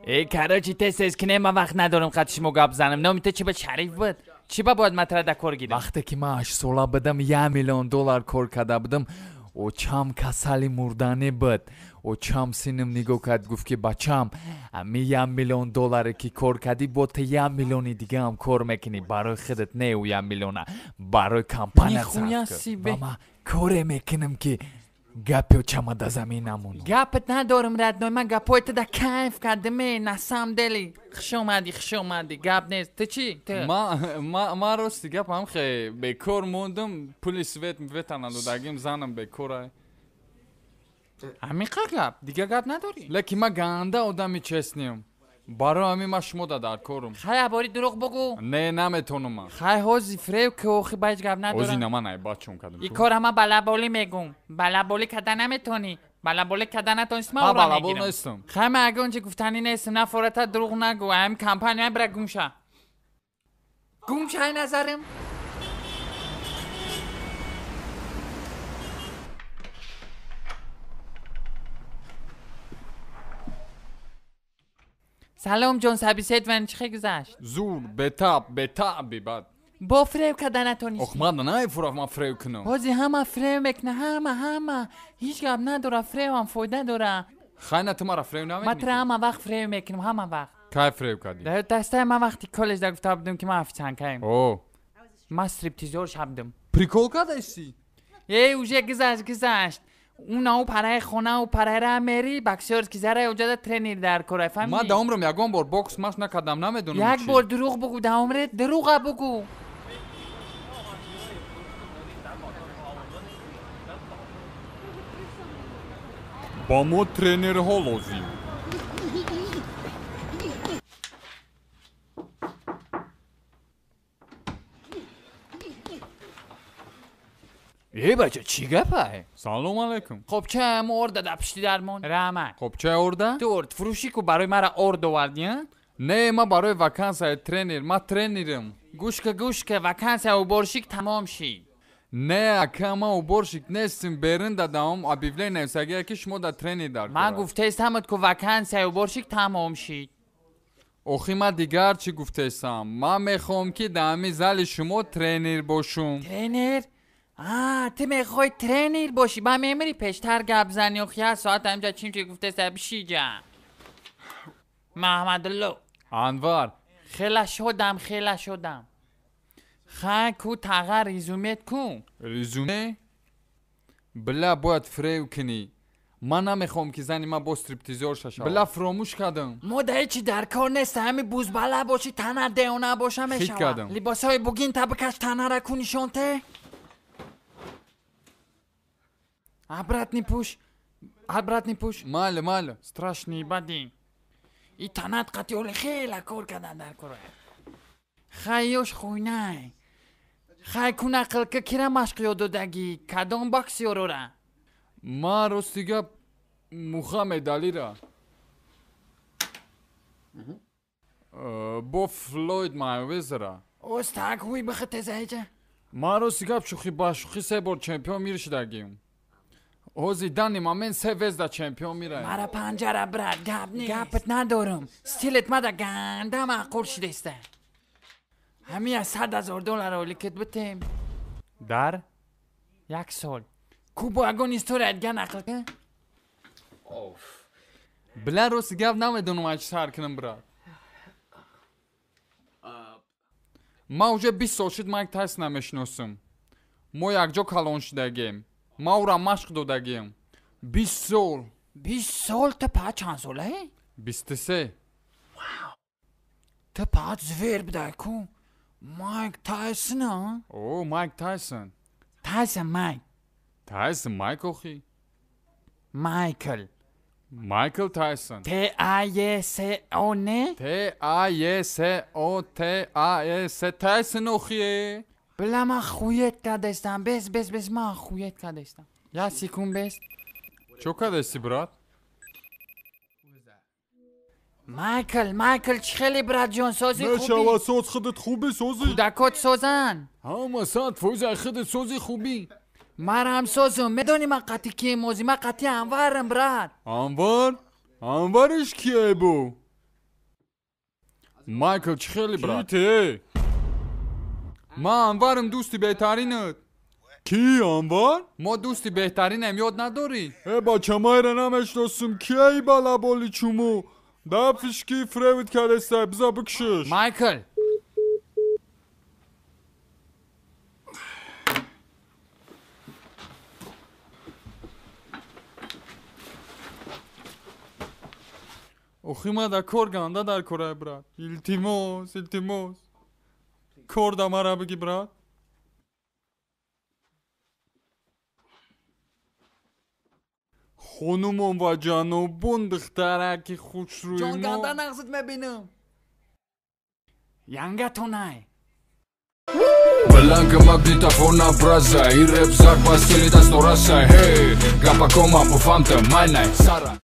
Э, короче, тез-тез кине, ман вақт надорам қати шумо гап занам. Номи ту чӣ ба, Шариф буд? Чӣ ба бояд ман тура да кор гирам? Вақте ки ман 8 сола будам, 1 миллион доллар кор карда будам. Очам касали мурданӣ буд. Очам синим нигоҳ кард, гуфт, ки бачам, ами 1 миллион долларе ки кор кардӣ, бо ту 1 миллиони дигаам кор мекунӣ, барои худат не, ӯ 1 миллиона барои компания Нихуя сарф кун. себе. Ва ман коре мекунам, ки гапи очама да замин намонам. Гапат надорам, родной, ман гапои ту да кайф кардаме, на самом деле. Хуш омадӣ, хуш омадӣ, гап нест. Ту чӣ? Ту? Ма рости гап ҳам хе бекор мондам, пули свет вета надодагим, занам бекорай. Ҳамиқа гап? Дига гап надорӣ? Лекин ман ганда одами честный ам, барои ҳамин ман шумо да дар корум. Хай, абори дурӯғ бугӯ. Не, наметонам ман. Хай, ҳози фреб ки, охи, ба ҳеҷ гап Ози надорам. на, ман айбачон кардам. И кора ман балаболӣ мегӯм. Балаболӣ карда наметонӣ. Балаболӣ карда натонисти, ман Ман ӯро балабол мегирам. нестам. Хай, ман ягон чи гуфтанӣ нестам, нафората дурӯғ нагӯ. Ҳамин компания бира, гум ша. Гум шай назарам. Салом ҷон, собеседование чӣ хел гузашт? Зур, бетаб, бетаби бад. Бо фреб карда натонистӣ? Ох, ман наефурав ман фреб кунам. Ҳози ҳама фреб мекуна, ҳама, ҳама. Ҳеҷ гап надора, фребам фоида дора. Хай, на, ту мара фреб Ман намекунӣ? тура ҳама вақт фреб мекунам, ҳама вақт. Кай фреб кардӣ? Дар дастаи ман вақти коллеҷ да гуфта будем, ки ман официантка ем. О. Ман стриптизёр шабдам. Прикол кардасти? Э, уже гузашт, гузашт. Уна у параи хона, у параира мери, боксёрский зара, уҷада тренер дар кора, Ман фаҳмидӣ? да умрам ягон бор бокс машқ накардам, намедонам Як чӣ. бор дурӯғ бугӯ, да умрет дурӯға бугӯ. Ба мо тренерҳо лозим. Э, бача, чӣ гапай? Салом алайкум. Хоб, чаям орда да пишти дармон, раҳмат. Хоб, чай орда. Ту орд фурӯшӣ ку, барои мара орд овардӣ, а? Не, ман барои вакансияи тренер, ман тренерам. Гӯш ка, гӯш ка, вакансия уборщик тамом шид. Не, ака, ман уборщик нестим. Берин дадам объявление нависагия, ки шумо да тренер дар Ман кора. гуфтаистамад ку, вакансия уборщик тамом шид. Охи, ман дигар чӣ гуфтаистам? Ман мехоҳам, ки дар ҳамин зали шумо тренер бошум. Тренер? А, ту мехоҳӣ тренер бошӣ? Ба мемири, пештар гап зани, охи, як соат ҳамҷа чим чи гуфтаиста, бишиҷа. Маҳмадулло. Анвар. Хела шодам, хела шодам. Хай, ку тағар резюмет ку. Резюме? Бля, бояд фреб кунӣ. Ман намехоҳам, ки зани ман бо стриптизёр шашавад. Бля, фуромӯш кардам. Мо да ҳечи дар кор нест, ҳами бузбала бошӣ, тана деона боша, мешавад. Кардам. Либосҳои бугинта бикаш, танара ку нишонте. Обратный пуш, обратный пуш. Майли, майли. Страшный бади. И танат қатиоли хела кор кардан дар кора. Хай, ёш хуйнай. Хай, ку нақл ка, кира машқ ёд додагӣ, кадом боксёрора? Ман, рости гап, Мухаммед Алира, бо Флойд Майвезера. Остак ҳуй бихитезаиҷа. Ман, рости гап, шӯхӣ ба шӯхӣ се бор чемпион мир шудагим. Ҳозир данный момент се везда чемпион мираем. Мара панҷара, брат, гап нест, гапат надорам, стилет мада ганда маъқул шудеста. Ҳамин аз 100 000 доллар оликет битем Дар як сол ку. Бо ягон история дига нақл ка. Бля, рости гап, намедонам ай чӣ сар кунам, брат. Ман уже 20 сол шуд Майк Тайсона мешиносам. Мо якҷо калон шудагем, ман ӯра машқ додагем 20 сол. 20 сол? Ту па чанд солае? 23. Ту па зверь будай ку, Майк Тайсона. О, Майк Тайсон. Тайсон Майк. Тайсон Майк, охи. Майкл. Майкл Тайсон. Т А Е С О Н. Т А Е С О Т А Е С, Тайсон, охи. Бля, ман хует кардастам. Бес, бес, бес, ман хует кардастам. Як секунд, бес. Чо кардасти, брат? Майкл, Майкл, чӣ хеле, братҷон, сози, хубӣ? Соз, худат хубӣ, созӣ? Кӯдакот созанд? Ҳама 100% ай худат сози, хубӣ. Марам созум. Медонӣ ман қатъи кием? Ози ман қатъи Анварам, брат. Анвар? Анвариш кие бу? Майкл, чӣ хеле, брат? Ки? Ман Анварам, дӯсти беҳтаринат. Ки, Анвар? Мо дӯсти беҳтаринем, ёд надорӣ? Э, бача, майра намешиносум. Кияи балаболи чуму? Дафишки фревит кардестай, биза бикшиш. Майкл, охи ма да кор ганда дар корай, брат. Илтимос, илтимос, кор да мара биги, брат. Хонумон ва ҷанобон, духтараки хушрӯи ҷон, ганда нағзит мебинам, янгатонай. Бланка магнитофона браза и рэп зарба стили да сто раса. Хей, гапакома буфамта майнай сара.